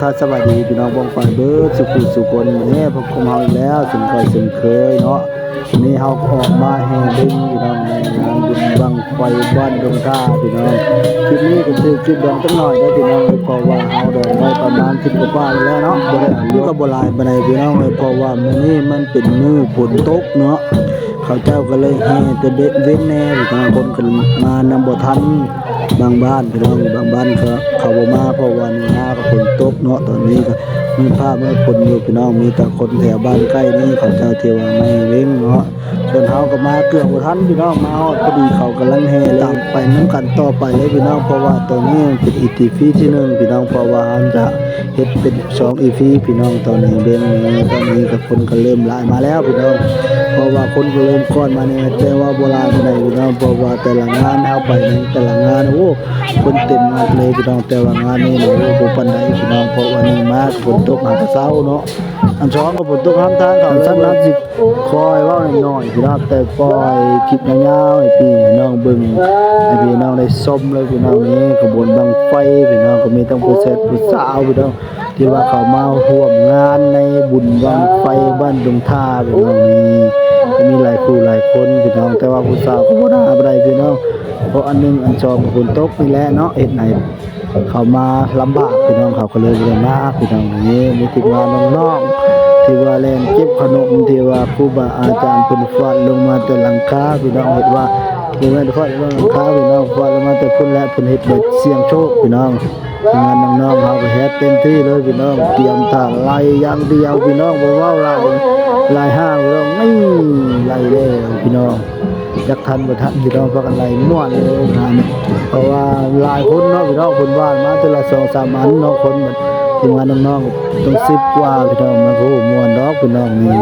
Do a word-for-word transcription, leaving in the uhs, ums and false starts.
ครับ สวัสดีพี่น้องป้องปายเบิดสุขุสุคน มื้อนี้พบกับเฮาอีกแล้วเช่นเคยเช่นเคยเนาะ วันนี้เฮาก็ออกมาแห่เบิ่งพี่น้องในงานบุญบั้งไฟบ้านดงท่าพี่น้อง คลิปนี้ก็คือคลิปดองจักหน่อยเด้อพี่น้อง เพราะว่าเฮาดองไว้ประมาณสิบกว่าๆแล้วเนาะ บ่ได้ คือก็บ่หลายปานใดพี่น้องเอ้ย เพราะว่ามื้อนี้มันเป็นมื้อฝนตกเนาะ เขาเจ้าก็เลยแห่แต่เว้นแน่พี่น้อง คนก็มานำบ่ทัน บางบ้านพี่น้อง บางบ้านก็เขาบ่มา เพราะว่านี่นาก็ฝนตกเนาะ ตอนนี้ก็มืดฟ้ามืดฝนอยู่พี่น้อง มีแต่คนแถวบ้านใกล้นี่เขาเจ้าที่ว่ามาแห่เบิ่งเนาะ ส่วนเฮาก็มาเกือบบ่ทันพี่น้อง มาฮอดพอดีเขากำลังแห่เลย ตามไปนำกันต่อไปเลยพี่น้อง เพราะว่าตอนนี้มันเป็นอีพีที่หนึ่งพี่น้อง เพราะว่าเฮาจะเฮ็ดเป็นสองอีพีพี่น้อง ตอนนี้เบิ่งนี่ ตอนนี้ก็คนก็เริ่มหลายมาแล้วพี่น้อง เพราะว่าคนก็เริ่มก่อนมานี่ แต่ว่าบ่หลายปานใดพี่น้อง เพราะว่าแต่ละงานเฮาไปนี่ แต่ละงาน โอ้ คนเต็มงานเลยพี่น้อง แต่ว่างานนี้นี่ โอ้ บ่ปานใดพี่น้อง เพราะว่าหนึ่งมาฝนตกหากะเซาเนาะ อันสองก็ฝนตกห้ามทางเขา อันสามสิ คอยเว้าหน่อยๆพี่น้อง แต่ปล่อยคลิปยาวๆให้พี่น้องเบิ่ง ให้พี่น้องได้ชมเลยพี่น้อง นี่ขบวนบั้งไฟพี่น้อง ก็มีทั้งผู้แซ่บผู้สาวพี่น้อง ที่ว่าเขามาร่วมงานในบุญบั้งไฟบ้านดงท่าพี่น้อง นี่ก็มีหลายคู่หลายคนพี่น้อง แต่ว่าผู้สาวก็บ่น่าบ่ได้พี่น้อง เพราะอันหนึ่งอันสองก็ฝนตกนี่แหละเนาะ เฮ็ดให้เขามาลำบากพี่น้อง เขาก็เลยบ่ได้มาพี่น้อง นี่มีทีมงานน้องๆที่ว่าแล่นเก็บขนม ที่ว่าครูบาอาจารย์เพิ่นฟาดลงมาแต่หลังคาพี่น้อง เห็นว่าบ่แม่นฟาดลงหลังคาพี่น้อง ฟาดลงมาแต่พุ้นแหละ เพิ่นเฮ็ดแบบเสี่ยงโชคพี่น้อง ทีมงานน้องๆเฮาก็เฮ็ดเต็มที่เลยพี่น้อง เตรียมท่าไล่อย่างเดียวพี่น้อง บ่เว้าหลาย หลายห้างพี่น้อง นี่ไล่แล้วพี่น้อง จักทันบ่ทันพี่น้อง พากันไล่ม่วนเลยงานนี้ เพราะว่าหลายคนเนาะพี่น้อง เพิ่นว่านมาแต่ละสองสามอันเนาะ คนแบบทีมงานน้องๆต้องสิบกว่าพี่น้อง มาโอ้ม่วนดอกพี่น้อง นี่